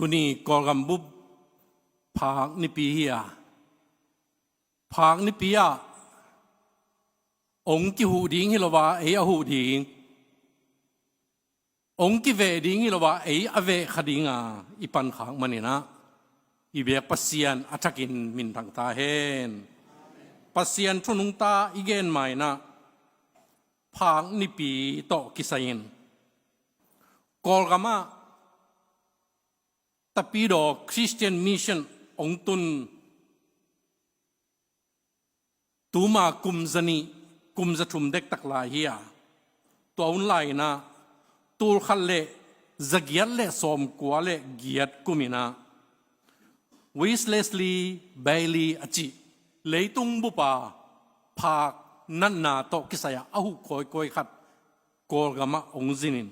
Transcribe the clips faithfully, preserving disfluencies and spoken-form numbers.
Tuni Kawlgam bup Phak Nipi hi a, Phak Nipi ah hong kihuh ding hi lo a, ei a huh ding, hong kiveh ding hi lo a, ei a veh kha ding a i pan khak manin ah, i biak Pasian a thakin minthang ta hen. Pasian thu nungta i gen ma-in ah, Phak Nipi tawh kisai-in Kawlgam ah Tapidaw Christian Mission hong tun tuma kum za nih, kum za thum dektak lai hi a, tua hun lai-in ah tul khat le za giat le sawmkua le giat kum in ah Wellesley Valley a cih leitung bup a phak natna tawh kisai a a huh kawikawi khat Kawlgam ah hong zin in,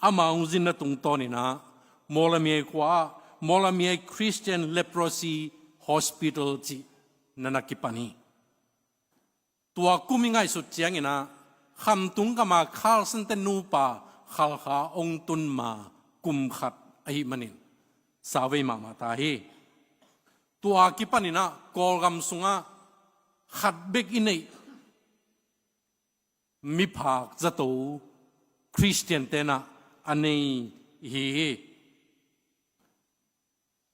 ama hong zinna tungtawnin ah Mawlamyine khua ah Mawlamyine Christian Leprosy Hospital cih na na kipan hi. Tua kum i ngaihsut ciangin ah, Khamtung gam a Carson-te nupa Khalkha hong tun ma kum khat ahih manin, sauvei mahmah ta hi. Tua kipanin ah Kawlgam sungah khat bek i neih miphak zato Khristian-te in ah a nei hi hi.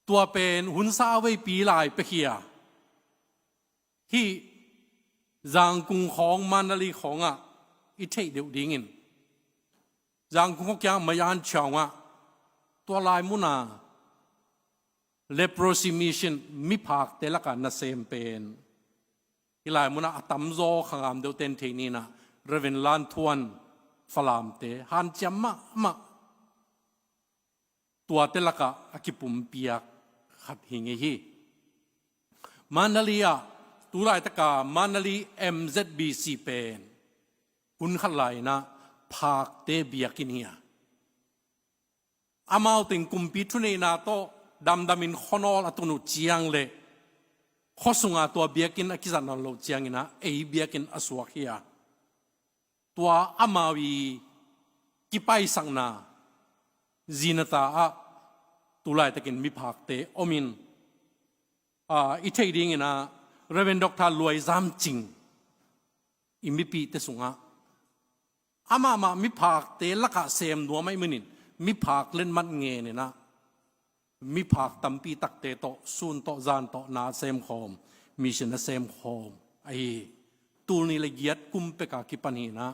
Tua pen hun sauveipi lai pek hi a, hih Zangkung khawng, Mandalay khawngah i theih deuh dingin, Zangkung khawng kiang Mayanchaung ah tua lai mun a Leprosy Mission miphakte lakah nasem pen, hih lai mun ah a tamzaw khangam deuhte in thei ni in ah, Reverend Lan Thuan Falamte hanciam mahmah, tuate lakah a kipumpiak khat hi ngei hi. Mandalay ah, tu laitak a Mandalay M Z B C pen hun khat lai-in ah phakte biakinn hi a, amau teng kumpi thuneihna tawh damdamin khuanawl a tun uh ciang le, khua sunga tua biakinn a kizat nawn loh ciangin ah ei biakinn a suak hi a, tua amau i kipaisakna zinata ah tu laitakin miphakte om in, aa, i theih dingin ah Reverend Doctor Luai Zam Cing i mipihte sungah, amah mah miphakte lakah sem nuam ahih manin, miphak letmat ngen in ah, miphak tampi takte tawh sun tawh zan tawh na sem khawm, mission a sem khawm ahi hi. Tul nih le giat kum pek a kipan hi in ah,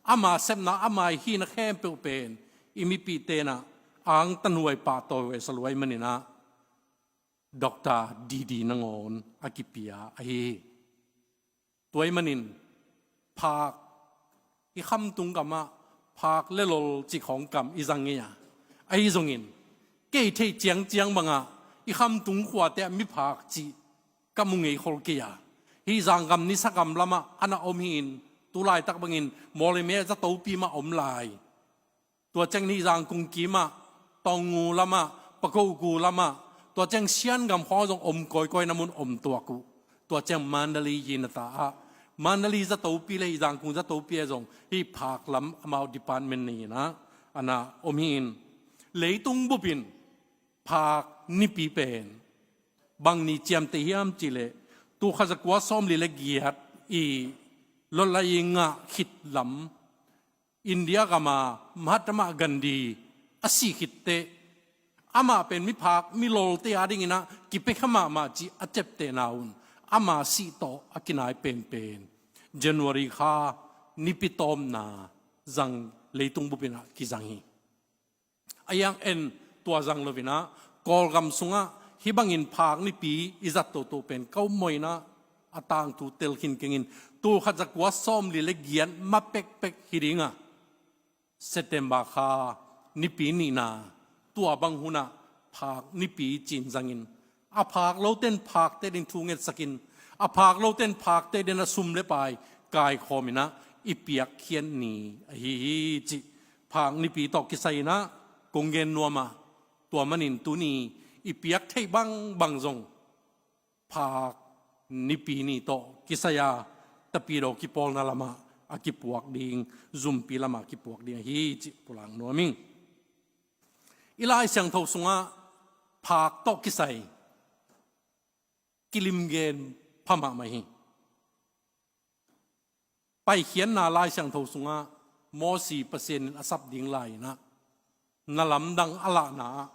ama sepna, ama i hihna khempeuh pen i mipihte in ah angtanhuai pahtawihuai sa lua ahih manin ah, Doctor D D nangawn a kipia ahi hi. Tua ahih manin phak, i khamtung gamah phak le lol cih khawng kam i zang ngei a, ahi zongin kei theih ciangciang bangah i khamtung khuate ah miphak cih ka mu ngei khol kei a, hih Zanggam Nisa gam lamah a na om hi-in, tu laitak bangin Mawlamyine ah zatopi mah om lai. Tua ciangin hih Zangkung kimah, Taunggyi lamah, Pakokku lamah, tua ciang Shan gam khawng zong om kawikawi na mun om tuak uh. Tua ciang Mandalay hi nata ah, Mandalay zatopi le hih Zangkung zatopi ah zong hih phak lam amau department nei in ah a na om hi-in, leitung bupin Phak Nipi pen bang ni ciamteh hiam cih leh, tul khat za kua sawmli le giat i lawtlai i ngah khit lam India gam a Mahatma Gandhi a sih khit teh, amah pen miphak milolte a dingin ah kipia kha mahmah cih a ciaptehna un, ama sih tawh a kinai penpen January kha nipi tawpna zang, leitung bupin ah kizang hi. A hiang en, tua zang lo-in ah Kawlgam sungah hih bangin Phak Nipi i zat toto pen ka um mawh in ah, a tangthu tel khin keng in, tul khat za kua sawmli le giat ma pekpek hi ding a, September kha nipi nihna, tua bang hun ah Phak Nipi ci-in zangin, a phak lote in phakte adingin thu ngetsakin, a phak lote in phakte adingin a sum le pai kaikhawm in ah i piakkhiat ni ahi hi cih Phak Nipi tawh kisai in ah kong gen nuam a, tua manin tuni i piak theih bangbang zong Phak Nipi ni tawh kisai a, Tapidaw kipawlna lamah a kipuak ding, zumpi lamah a kipuak ding ahi cih pulak nuam ing. I Lai Siangtho sungah phak tawh kisai kilim gen pha mahmah hi. Paikhiatna Lai Siangtho sungah Mosi Pasian in a sap ding lai-in ah, na lamdang a lahna ah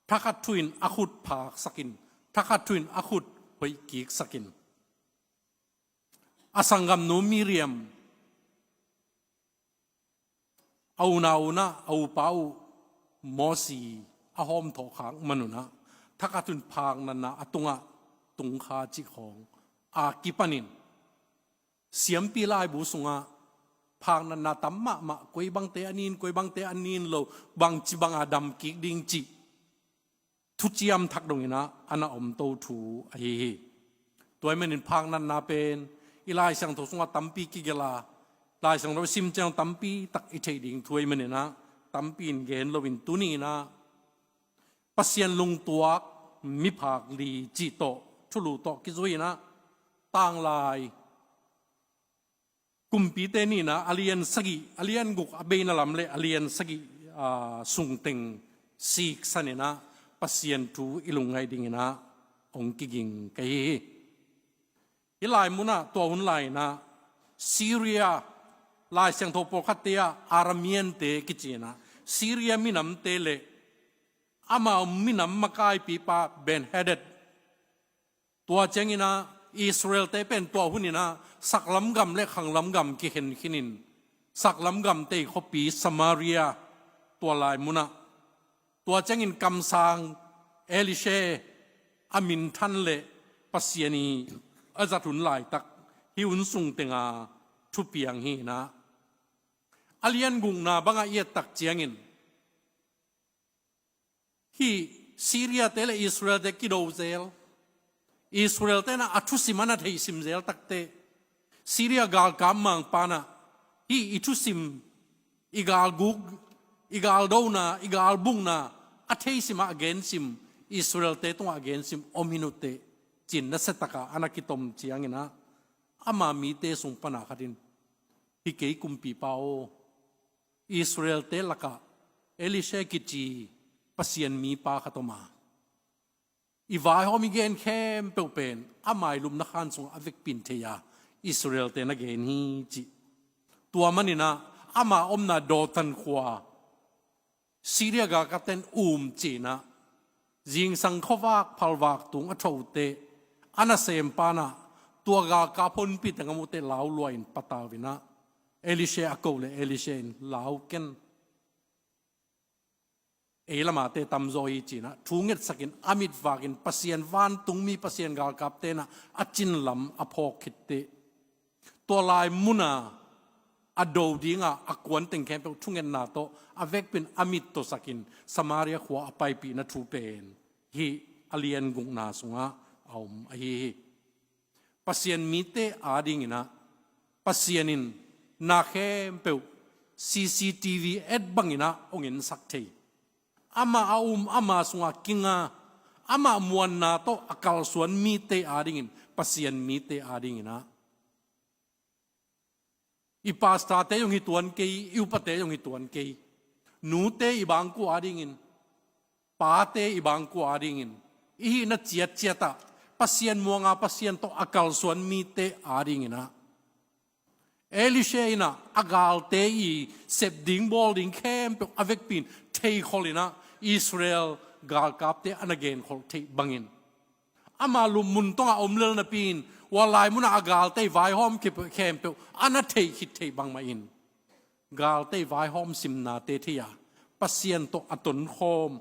thakhat thu in a khut phaksakin, thakhat thu in a khut hoih kiksakin, a sanggamnu Miriam a unau un ah a upa uh Mosi a hawmthawh khak man un ah, thakhat thu in phaknatna a tungah tungkha cih khawng a kipanin, siampi laibu sungah phaknatna tam mahmah, koi bangte a nin, koi bangte a nin lo, bangci banga dam kik ding cih thuciam thak dongin ah a na omto thu ahi hi. Tua ahih manin phaknatna pen i Lai Siangtho sungah tampi kigelh a, Lai Siangtho i sim ciang tampi tak i theih ding thu ahih manin ah tampi in gen loin, tuni in ah Pasian lungtuak miphak li cih tawh, thulu tawh kizui in ah, tanglai kumpite nihna a lian sagih, a lian guk a beina lam le a lian sagih, aa, sungteng siksan in ah Pasian thu i lungngaih dingin ah hong kiging ka hi hi. Hih lai munah tua hun lai-in ah Syria, Lai Siangtho pawlkhatte ah Aramean-te kici in ah, Syria minamte le amau minam makaipipa Ben-Hadad, tua ciangin ah Israel-te pen tua hunin ah saklam gam le khanglam gam kikhen khinin, saklam gamte ii khuapi Samaria, tua lai munah, tua ciangin kamsang Elisha a minthan le Pasian ii a zat hun laitak, hih hun sung tenga thupiang hi in ah, a lian gukna bangah i et tak ciangin, hih Syria-te le Israel-te kido zel, Israel-te in ah a thusim a na theisim zel takte, Syria galkap mangpa in ah hih i thusim, i galguk, i galdona, i galbukna a theisim, a gensim, Israel-te tungah a gensim om hi uh teh, ci-in nasia taka a na kitom ciangin ah, ama mite sung pana khat in, "Hi kei kumpipa aw, Israel-te lakah Elisha kici Pasian mipa khat om a, i vaihawm i gen khempeuh pen ama ii lupna khan sungah a vekpi in thei a, Israel-te na gen hi," ci. Tua manin ah ama omna Dothan khua Syria galkapte in um ci-in ah, zingsang khuavak phalvak tung a tho uh teh, a nasempa in ah tua galkap honpite ngam uh teh lau lua-in patau in ah, Elisha a ko leh Elisha in, "Lau ken, ei lamate tamzaw hi," ci-in ah thu ngetsakin a mit vakin Pasian vantungmi, Pasian galkapte in ah a cin lam a phawk khit teh, tua lai muna a do dinga a kuan teng khempeuh thungetna tawh a vekpi in a mit tawsakin Samaria khua a paipihna thu pen hih a lian gukna sungah a om ahi hi. Pasian mite adingin ah Pasian in na khempeuh C C T V et bangin ah hong ensak thei, amah a um ama sungah kinga, amah muanna tawh a kalsuan mite adingin, Pasian mite adingin ah, i pastorte zong hi tuan kei, i upate zong hi tuan kei, nute i bangkua adingin, pate i bangkua adingin, i hihna ciatciat ah Pasian muanga Pasian tawh a kalsuan mite adingin ah, Elisha in ah a galte ii sep ding bawl ding khempeuh a vekpi in theikhol in ah Israel galkapte a na genkholh theih bangin, ama lupmun tungah om lel napi-in, hua lai munah a galte ii vaihawm khempeuh a na theih khit theih bangmah in, galte ii vaihawm simnate thei a, Pasian tawh a tonkhawm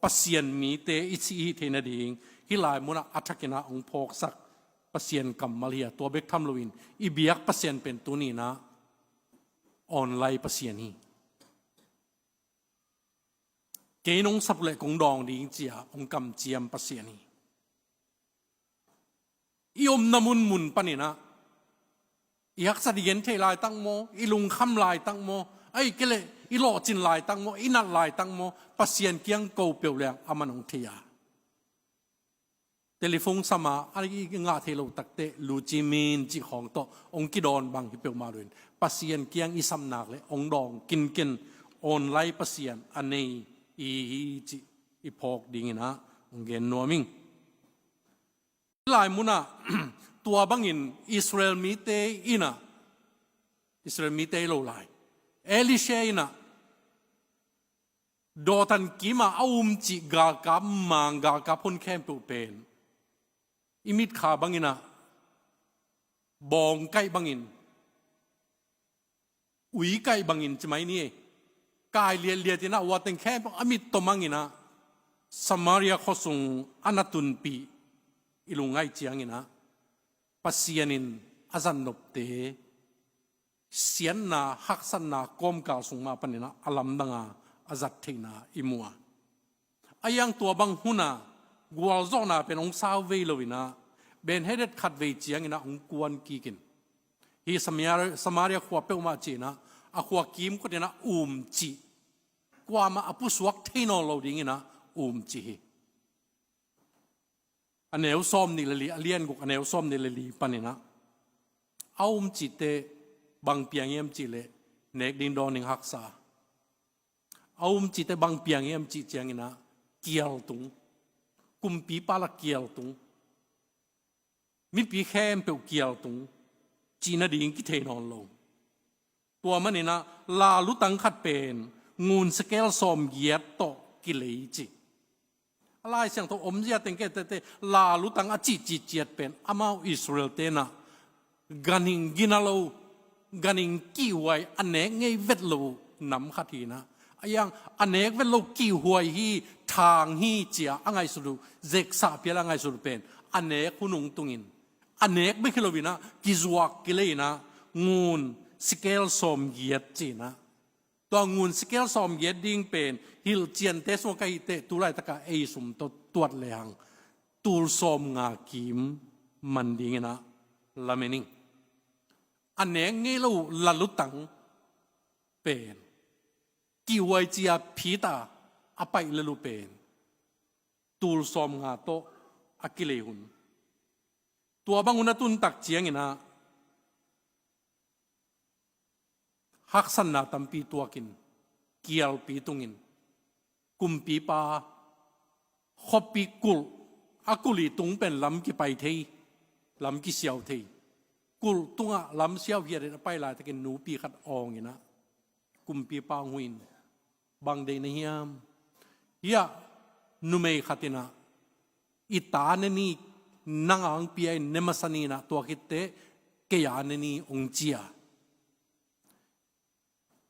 Pasian mite i cih i hih theih nading, hih lai munah a thakin ah hong phawksak Pasian kammal hi a, tua bek tham loin i biak Pasian pen tuni-in ah online Pasian hi. Kei nong sap leh kong dawng ding ci-a hong kamciam Pasian hi. I omna munmun panin ah, i haksat i gen theih laitak maw, i lungkham laitak maw, ahih kei leh i lawhcin laitak maw, i nat laitak maw, Pasian kiang ko peuh leng aman hong thei a, telephone sam a, a i ngah theih loh tak teh Lu Ci Min cih khawng tawh hong kidawn bang hi peuhmah loin, Pasian kiang i sap nak leh hong dawng kinken, online Pasian a nei i hi cih i phawk dingin ah Gen nuam ing. Lai munah tua bangin Israel mite inah, Israel mite lo lai, Elisha inah Dothan kimah a umcih galkap mang, galkap hun khempeuh pen i mitkha banginah bawng kaih bangin, ui kaih bangin ci mai ni ei, kai liatliat inah, ua teng khempeuh a mit tawh manginah Samaria khuasung a na tunpih i lungngaih cianginah Pasian in a zatnopte siatna, haksatna kawmkal sung mah paninah a lamdanga a zat theihna i mu a. A iang tua bang huna gualzawhna pen hong sau vei loinah, Ben Hadad khatvei cianginah hong kuan kikin, hi Samaria, Samaria khua peuhmah cinah a khua kimkot inah umcih, kuamah a pusuak thei nawn lo dinginah umcih hi. A neu sawm nih le li, a lian guk a neu sawm nih le li paninah a umcihte bang piang hiam cihleh nek ding dawn ding haksa. A umcihte bang piang hiam cih cianginah kialtung, kumpipa la kialtung, mipi khempeuh kialtung, cih nading kithei nawn lo. Tua maninah la lutang khat pen ngun sekel sawmgiat tawh kilei ci. A Lai Siangtho omzia teng kei tete la lutang a cihcih ciat pen amau Israel tenah ganhing gina lo, ganhing kihhuai, a nek ngei vet lo nam khat hinah, a iang a nek vet lo kihhuai hi, thang hi cia a ngaihsut uh, zeksah pial a ngaihsut uh pen a nek hun hong tungin, a nek bek hi loinah kizuak kilei inah ngun sekel sawmgiat cinah. Tua ngun sekel sawmgiat ding pen hilhciante sungah ka hihteh tu laitaka ei sum tawh tuat lehang tul sawmnga kim man dinginah lamen ing. A nek ngei lo la lutang pen, kihhuai cia phita a paih lel uh pen tul sawmnga tawh a kilei hun. Tua bang hun a tuntak cianginah haksatna tampi tuakin, kialpi tungin, kumpipa khuapi kulh, a kulh ih tung pen lam kipai thei, lam kisiau thei, kulh tungah lam siau hiatin a pai laitakin nupi khat awnginah kumpipa hong huhin, bang deih na hiam? Hiah numei khatinah i ta ne ni, nang ang pia in ne masa ninah, tua khitteh kei a ne ni hong cia.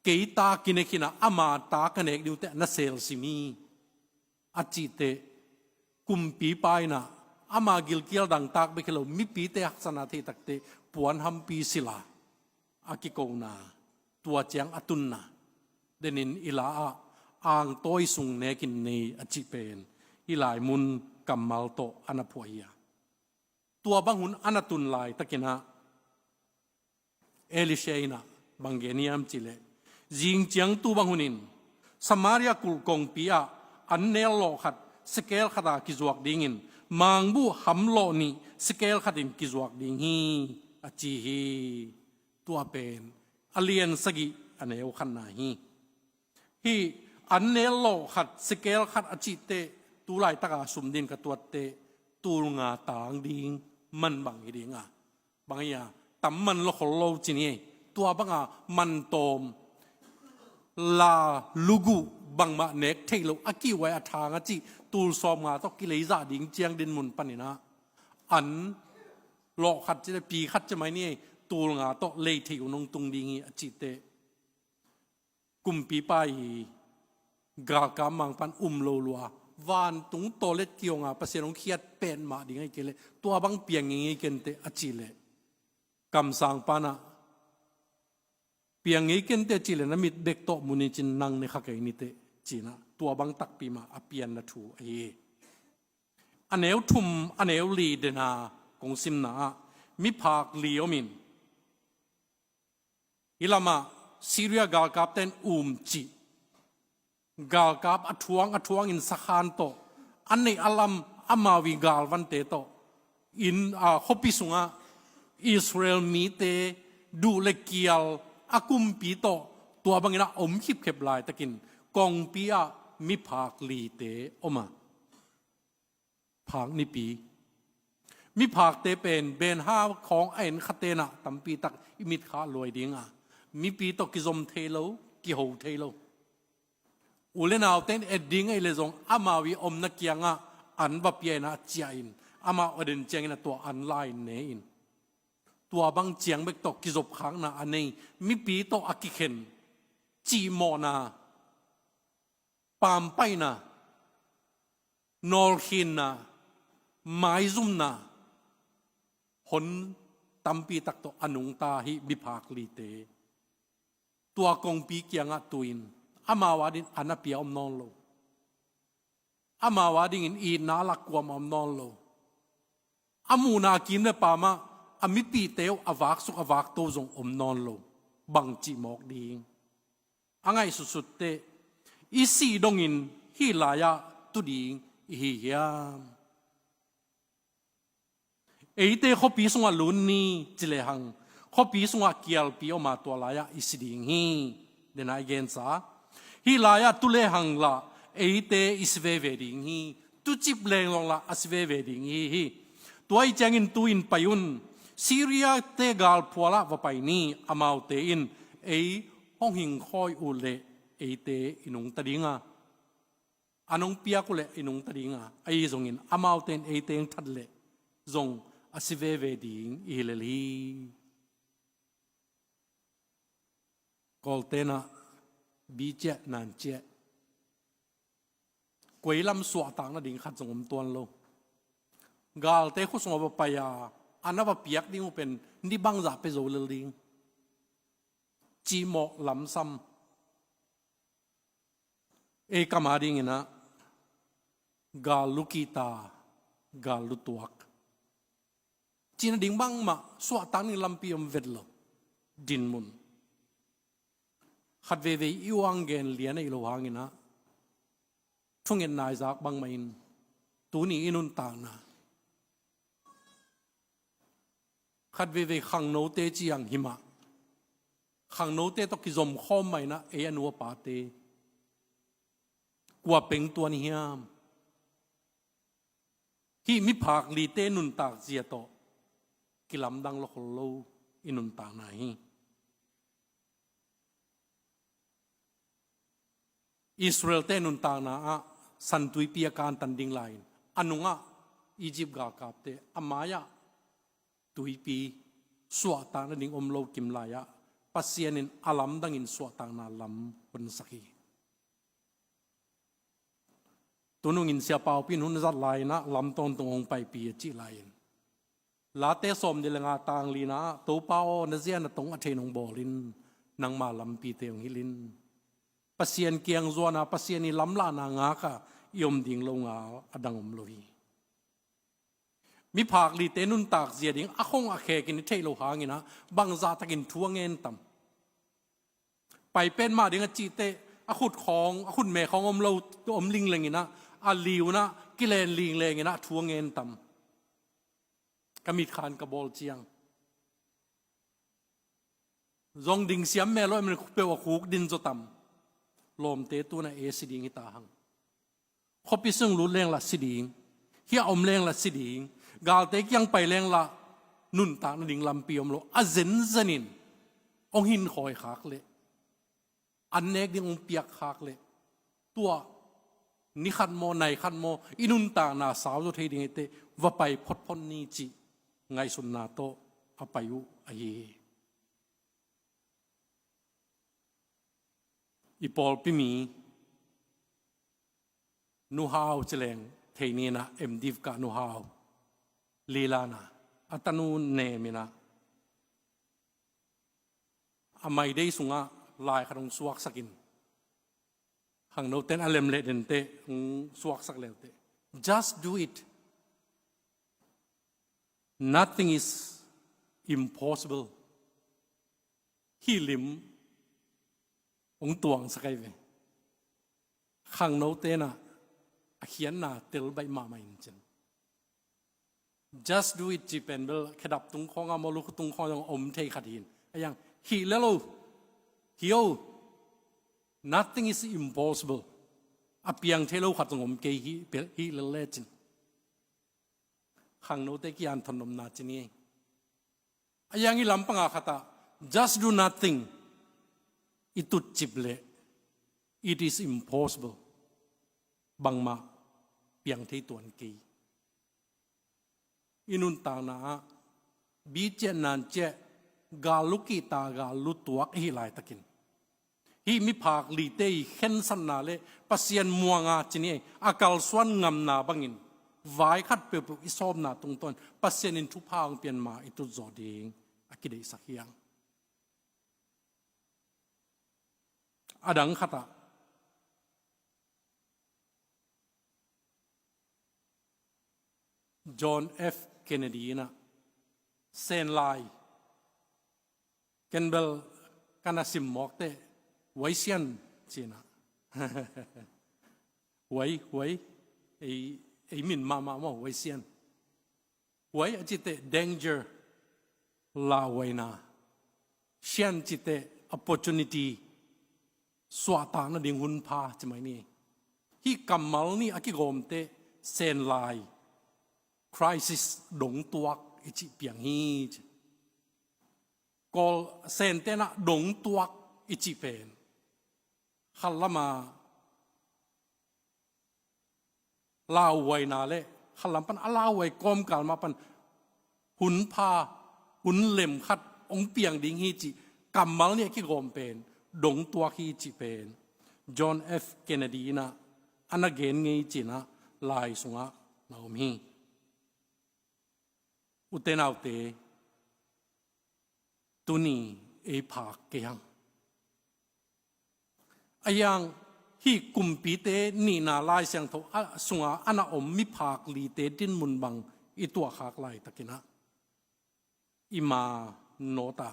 Kei ta kinek hinah ama ta ka nek ding uhteh na selsim hi a cihteh, kumpipa inah ama gilkial dangtak bek hi lo, mipite haksatna thei takteh puan hampi sila a kikona, tua ciang a tunna denin i la-ah angtawi sung nekin nei a cih pen hih lai mun kammal tawh a na phuah hi a. Tua bang hun a na tun laitakinah Elisha inah bang gen hiam cihleh, zing ciang tu bang hunin Samaria kulh kongpi ah an nel lawh khat sekel khata kizuak dingin mangbuh ham lawh nih sekel khatin kizuak ding hi a ci hi. Tua pen a lian sagih a neu khatna hi. Hih an nel lawh khat sekel khat a cihteh tu laitaka sum din ka tuatteh tul nga tang ding man bang hi dinga, bang hi a, tam man lawkhol lo ci ni ei. Tua banga man tawm, la luguh, bangmah nek theih loh a kihhuai a thang a cih tul sawmnga tawh kileizah ding ciang din mun paninah an lawh khat ci le pi khat ci mai ni ei, tul nga tawh lei theih uh nong tung ding hi a cihteh kumpipa i galkap mang pan um lo lua, vantung tawlet kihonga Pasian hong khiat petmah ding ahi kei leh tua bang piang ngei kenteh a cihleh kamsang panah piang ngei kenteh a cihleh na mit bek tawh municin nang ne kha kei niteh cinah tua bang takpi mah a pianna thu ahi hi. A neu thum a neu li dena kong simna ah miphak li omin, hih lamah Syria galkapten umcih, galkap a thuang a thuangin sakhan tawh, a neih a lam amau i galvante tawh, inn a khuapi sungah Israel mite duh le kial a kumpi tawh tua bangin a om khipkhep laitakin kongpi ah miphak lite om a. Phak nipi. Miphakte pen benha khawng a en khatenah tampi tak i mit kha luai ding a, mipi tawh kizom thei lo, kiho thei lo. U le naute in et ding ahih leh zong amau i omna kiangah an va pia in ah ciah in, amau a den ciangin a tua an la in ne in. Tua bang ciang bek tawh kizopkhakna a nei, mipi tawh a kikhen, cihmawhna, pampaihna, nawlkhinna, maizumna, hon tampi tak tawh a nungta hi miphak lite. Tua kongpi kiangah tu-in amau adingin an a pia om nawn lo. Amau adingin itna a lak kuamah om nawn lo. A muhna kim le pamah a mipite uh a vaksuk a vakto zong om nawn lo. Bangci mawk ding? A ngaihsutsut teh, i sih dongin hih lai-ah tu ding i hi hiam? Eite khuapi sungah lut ni ci lehang, khuapi sungah kialpi om a, tua lai-ah i si ding hi. Dena i gensa, hih lai-ah tu lehang lah eite i si veve ding hi. Tucip leng zong lah a si veve ding hi hi. Tua ih ciangin tu-in pai un. Syria-te galphualah va pai ni. Amaute in ei hong hingkhawi uh leh eite i nungta ding a, an hong piak uh leh i nungta ding a, ahi zongin amaute in eite hong that leh zong a si veve ding i hi lel hi. Kawlten ah bi ciah nan ciah, koi lam suahtak nading khat zong om tuan lo. Galte khut sungah va pai a, an a va piak ding uh pen ni bangzah pia zo lel ding? Cihmawh lamsam. Ei kam adingin ah, gal lu kihta, gal lu tuak, cih nading bangmah suahtak ding lampi om vet lo. Dinmun. Khat veivei i uang gen lian a hi lo hangin ah, thungetna i zak bangmah in tuni i nuntakna, khat veivei khangnote ci-ang hi mah, khangnote tawh kizom khawm mah in ah, ei a nu a pate kua peng tuan hiam? Hih miphak lite nuntak zia tawh kilamdang lawkhol lo i nuntakna hi. Israelte nuntakna ah San Tuipi a kantan ding lai-in, a nungah Egypt galkapte, a mai-ah tuipi, suahtak nading om lo kim lai-ah, Pasian in a lamdangin suahtakna lam honsak hi. Tunungin Sia Paupi in hun zat lai-in ah lam tawntung hong paipih a cih lai-in, Late sawmnih le nga tang lina ah, Topa aw, na zia na tong a thei in hong bawl in, nangma lampite hong hilh in. Pasian kiang zuan a, Pasian i lamlahna ngak a i om ding lo ngal a dang om lo hi. Miphak lite nuntak zia ding a khong a khekin i theih loh hangin ah, bangzah takin thu a ngen tam? Pai pen mah ding a cih teh, a khut khawng, a khutme khawng om lo, om lingleng in ah, a liu in ah kilen lingleng in ah thu a ngen tam? Ka mitkhan ka bawl ciang, zong ding siam mel lo, em, peuh a khuk din zaw tam? Lawmte, tu-in ah ei si ding hi ta hang. Khuapi sung lut leng lah si ding, hih a om leng lah si ding, galte kiang pai leng lah nuntak nading lampi om lo. A zenzenin hong hinkhawi khak leh, an nek ding hong piak khak leh, tua ni khat maw, nai khat maw, i nuntakna sau zaw thei ding hi teh, va pai photphot ni cih ngaihsutna tawh a pai uh ahi hi. I pawlpi mi Nu Hau ci leng thei ni in ah, M Div kah Nu Hau, Lilana, a tanu Nem in ah, a My Day sungah lai khat hong suaksak in, khangnote'n a lem leh den teh, hong suaksak leu teh, "Just do it. Nothing is impossible." Hih lim hong tuangsak ahi ve. Khangnote'n ah a khiatna tel baih mahmah in cin. "Just do it," cih pen bel khedap tung khawngah maw, lukhu tung khawngah zong om thei khat hi in. A iang, hih lel o, hih o. Nothing is impossible. A piang thei lo khat zong om kei hi, hih lel le cin. khangnote kian thondomna ci ni. A yang i lampanga khatah, "Just do nothing." I tutcip leh, "It is impossible." Bangmah piang thei tuan kei. I nuntakna ah, bi ciah nan ciah, gal lu kihta, gal lu tuak i hih laitakin, hih miphak lite i khensatna le Pasian muanga ci ni, a kalsuan ngamna bangin vai khat peuhpeuh i sawmna tungtawn Pasian in thupha hong pian ma i tutzawh ding a kideihsak hi hang. A dang khatah, John F Kennedy in ah, Senlai, ken bel ka na sim mawk teh, Huai Sian ci-in ah. Huai, huai, ei, ei min mahmah maw, Huai Sian. Huai a cih teh danger, lauhuaina. Sian cih teh opportunity, suahtak nading hun pha ci mai ni. Hih kammal nih a kigawm teh Senlai crisis, dongtuak i cih piang hi ci. Kawl Sente in ah dongtuak i cih pen khat lam ah lauhuaina le khat lam pan a lauhuai kawmkal mah pan hun pha, hun lem khat hong piang ding hi cih kammal nih a kigawm pen dongtuak hi cih pen John F Kennedy in ah a na gen ngei ci-in ah lai sungah na om hi. Ute naute, tuni ei phak kei hang. A hiang, hih kumpite nihna Lai Siangtho a sunga a na om miphak lite dinmun bang i tuahkhak laitakin ah, i ma nawt a,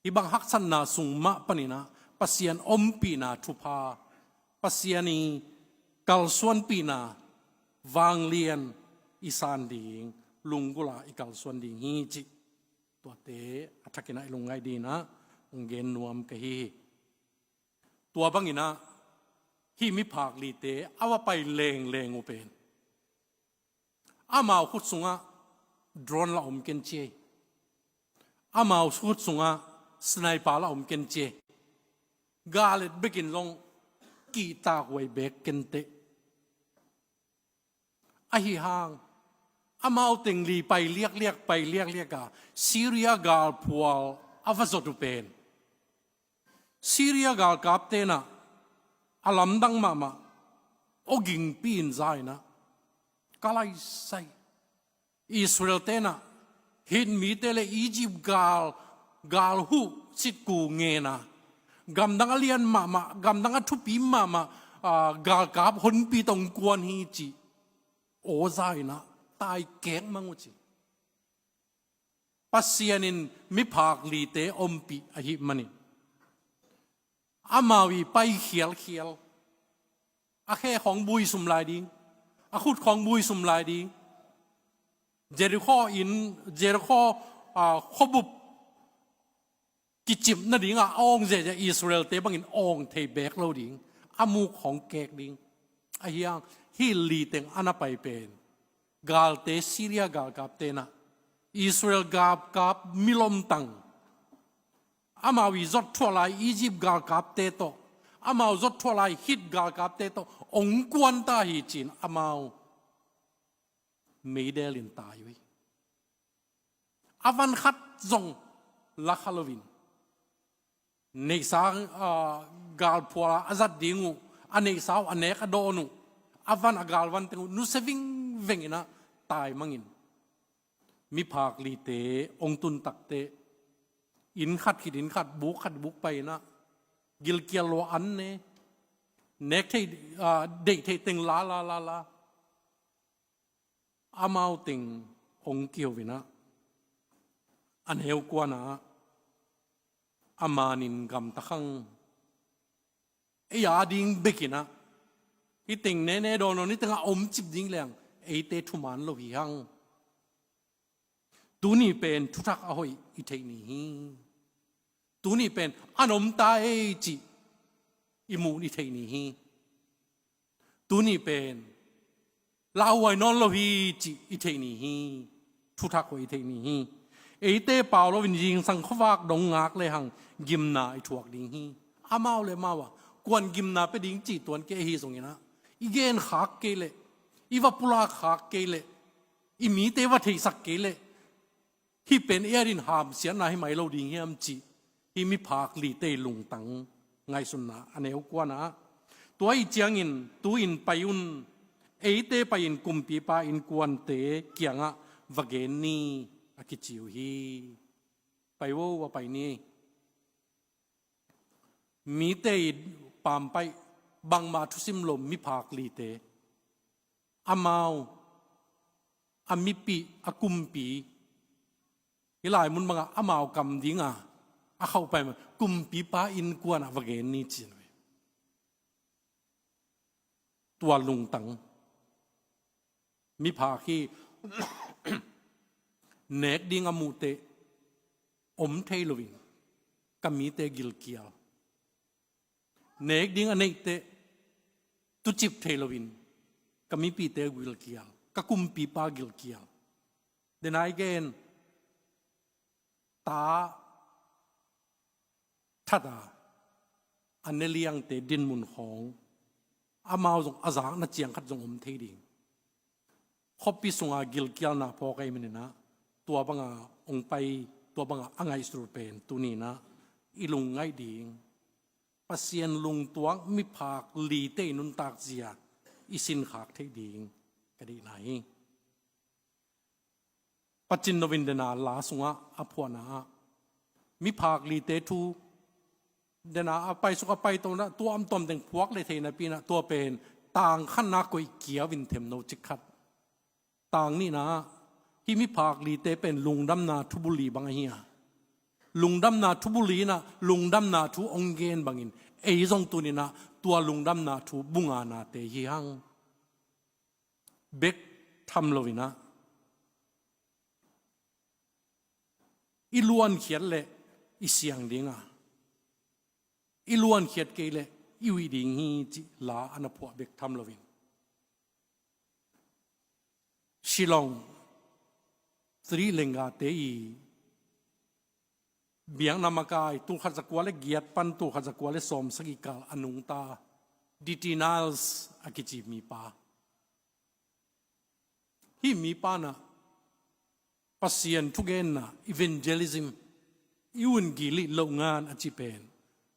hih bang haksatna sung mah panin ah Pasian ompihna thupha, Pasian i kalsuanpihna vanglian i san ding, lunggulh a i kalsuan ding hi cih, tuate a thakin ah i lungngaih dingin ah hong gen nuam ka hi hi. Tua bangin ah hih miphak lite a va pai lengleng uh pen, amau khut sungah drone la om ken ci ei. Amau khut sungah sniper la om ken ci ei. Gal et bekin zong kihtak huai beek ken teh. Ahi hang, amau teng li pai liakliak, pai liakliak a, Syria galphual a va zot uh pen, Syria galkapte in ah a lamdang mahmah, aw gingpi in za in ah, ka laisai. Israelte in ah Hit mite le Egypt gal, gal huh sitku ngen a, gamdang a lian mahmah, gamdang a thupi mahmah, ah, galkap honpi tawh hong kuan hi ci. Aw za in ah tai kek mang uh ci. Pasian in miphak lite ompih ahih manin, amau i pai khialkhial, a khe khawng buisum lai ding, a khut khawng buisum lai ding. Jerikho in, Jerikho, ah, khuabup kicip nadingah a awng ziahziah Israelte bangin awng thei beek lo ding, a muk khawng kek ding. Ahi hang, hih li teng a na pai pen, galte, Syria galkapte in ah Israel galkap milomtang, amau i zot thuah lai Egypt galkapte tawh, amau zot thuah lai Hit galkapte tawh hong kuan ta hi ci-in amau meidel in tai uh hi. A van khat zong la kha loin, neihsa, ah, galphual a zat ding uh, a neihsa uh a nek a dawn uh, a van, a galvan teng uh nusia vingveng in ah tai mangin, miphak lite hong tun takteh, inn khat khit inn khat, buk khat buk pai in ah, gilkial lua an ne, nek thei, ah, deih thei teng la la la la. Amau teng hong kiho in ah, a neu kuan ah, a manin gamta khang, ei a ding bek in ah, hih teng nene dawn dawn, hih tengah omcip ding leng eite thuman lo hi hang. Tuni pen thuthak a hoih i theih ni hi. Tuni pen an om ta ei cih i muh i theih ni hi. Tuni pen lauhuai nawn lo hi cih i theih ni hi. Thuthak hoih i theih ni hi. Eite pau loin zingsang khuavak dong ngak lehang gimna i thuak ding hi. Amau le amau a kuan gimna pia ding cih tuan kei ahi zongin ah, i genkhak kei leh, i va pulakkhak kei leh, i mite va theisak kei leh, hih pen ei adingin hamsiatna hi mai lo ding hiam cih hih miphak lite i lungtang ngaihsutna a neu kuana ah, tua ahih ciangin tu-in pai un, eite pai-in kumpipa innkuante kiangah va gen ni, a kici uh hi. Pai vo, va pai ni. Mite i pampaih, bangmah thusim lo miphak lite, amau a mipih, a kumpi, hih lai mun bangah amau kam dinga a khauhpai mah kumpipa innkuanah va gen ni, ci-in ve. Tua lungtang, miphak hi. Nek ding a muhteh om thei loin ka mite gilkial, nek ding a neihteh tucip thei loin ka mipihte gilkial, ka kumpipa gilkial. Denai gen, ta that a, a ne liangte dinmun khawng, amau zong a zakna ciang khat zong om thei ding. Khuapi sunga gilkialna phawk ahih manin ah, tua banga hong pai, tua banga a ngaihsut pen tuni-in ah i lungngaih ding, Pasian lungtuak miphak lite i nuntak zia i sinkhak theih ding ka deihna hi. Pacin no in dena la sungah a phuahna ah, miphak lite thu, dena a paisuk a paito-in ah tuamtuam teng phuak le thei napi-in ah, tua pen tang khatna koih kiau in themno cik khat. Tang nihna ah, hih miphak lite pen lungdamna thubuli bang ahi a, lungdamna thubuli in ah lungdamna thu hong gen bangin, ei zong tuni-in ah tua lungdamna thu bu nganate hi hang. Bek tham loin ah, i luankhiat leh i siang ding a, i luankhiat kei leh i uih ding hi, cih la a na phuah bek tham loin. Shillong, Sri Lanka-te i biakna makai, tulkhat zakua le giat pan tulkhat zakua le sawmsagih kal a nungta, D T Niles a kici mipa. Hih mipa in ah Pasian thugenna, evangelism, i un gilih loh ngan a cih pen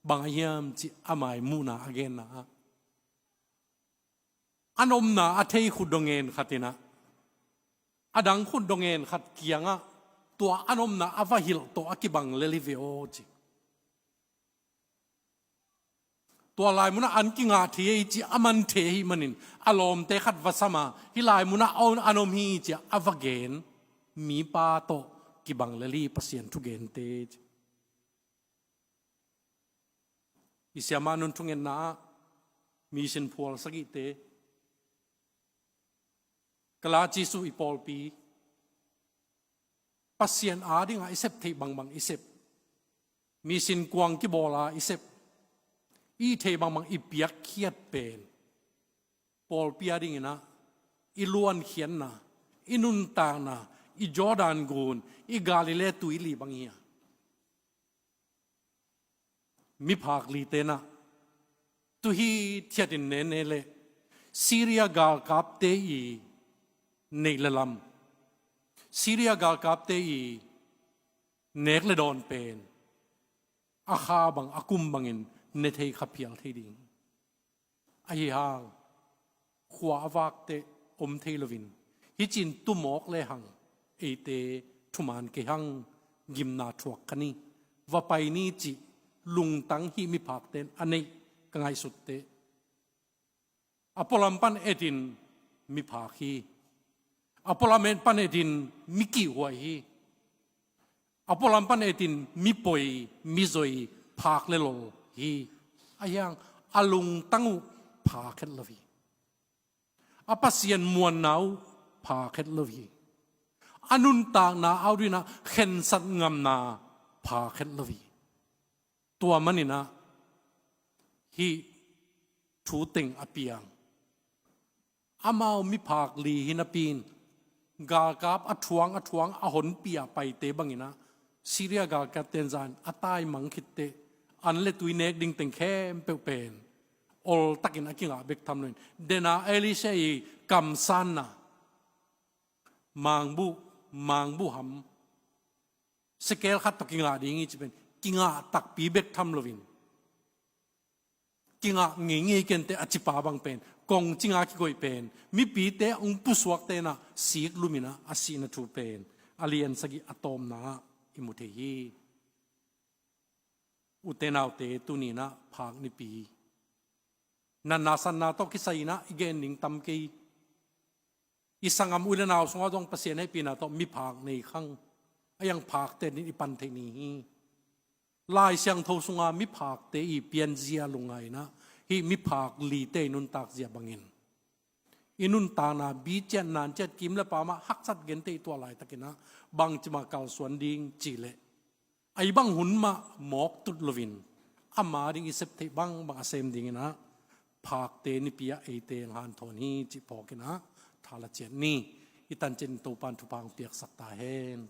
bang a hiam cih ama i muhna a genna ah, an omna a thei khut dong ngen khat in ah, a dang khut dong ngen khat kiangah tua an omna a va hilh tawh a kibang lel hi ve aw, ci. Tua lai munah an kingah thei hi ci a man thei ahih manin, a lawmte khat va sam a, hih lai munah an om hi ci a va gen mipa tawh kibang lel hi Pasian thugente, ci. I siamah Nun thungetna ah, mission phual sagihte, Kalachi Jesuh i pawlpi, Pasian adingah i sep theih bangbang i sep, mission kuang kibawl a i sep, i theih bangbang i piakkhiat pen pawlpi adingin ah i luankhiatna, i nuntakna, i Jordan gun, i Galilee tuili bang hi a. Miphak lite in ah, tu hi thiatin nene leh Syria galkapte i neih le lam, Syria galkapte i nek le dawn pen a kha bang, a kum bangin ne thei kha phial thei ding. Ahi hang, khua a vak teh om thei loin, hih ci-in tumawk lehang eite thuman kei hang, gimna thuak kha ni, va pai ni cih lungtang hih miphakte in a neih ka ngaihsut teh, a pualam pan etin miphak hi. A pualam pan etin mi kihhuai hi. A pualam pan etin mi poi, mi zoi, phak le lol hi. Ahi hang a lungtang uh phak het lo hi. A Pasian muanna uh phak het lo hi. A nuntakna a uh dinah khensat ngamna phak het lo hi. Tua manin ah hih thu teng a piang, Amau miphak li hi napi-in galkap a thuang a thuang a honpi-a paite bangin ah Syria galkapte in zan a taimang khitteh an le tui nek ding teng khempeuh pen oltakin a kingah bek tham loin, dena Elisha i kamsanna, mangbuh, mangbuh ham sekel khat tawh kingah ding hi ci pen kingah takpi bek tham loin, kingah ngeingei kenteh a cipa bang pen kongcinga kigoih pen mipite a hong pusuakte in ah sik lumin ah a sihna thu pen a lian sagih a tawpna-ah i mu thei hi. Ute naute, tuni-in ah phak nipi, natna sanna tawh kisai-in ah i gen ding tam kei. I sanggam u le nau sungah zong Pasian hehpihna tawh miphak nei khang a, i ang phakte in i pan thei ni hi. Lai Siangtho sunga miphakte i pianzia lungngaihna, hih miphak lite i nuntakzia bangin i nuntakna biciat nanciat kim le pamah haksat genteh i tuah laitakin ah bangci mah kalsuan ding cih leh, a i bang hun mah mawk tut loin ama ding i sep theih bangbang a sem dingin ah phakte nipi-ah eite hong hanthawn hi cih phawkin ah thala ciat ni. I tanciat in Topa'n thupha hong piaksak ta hen.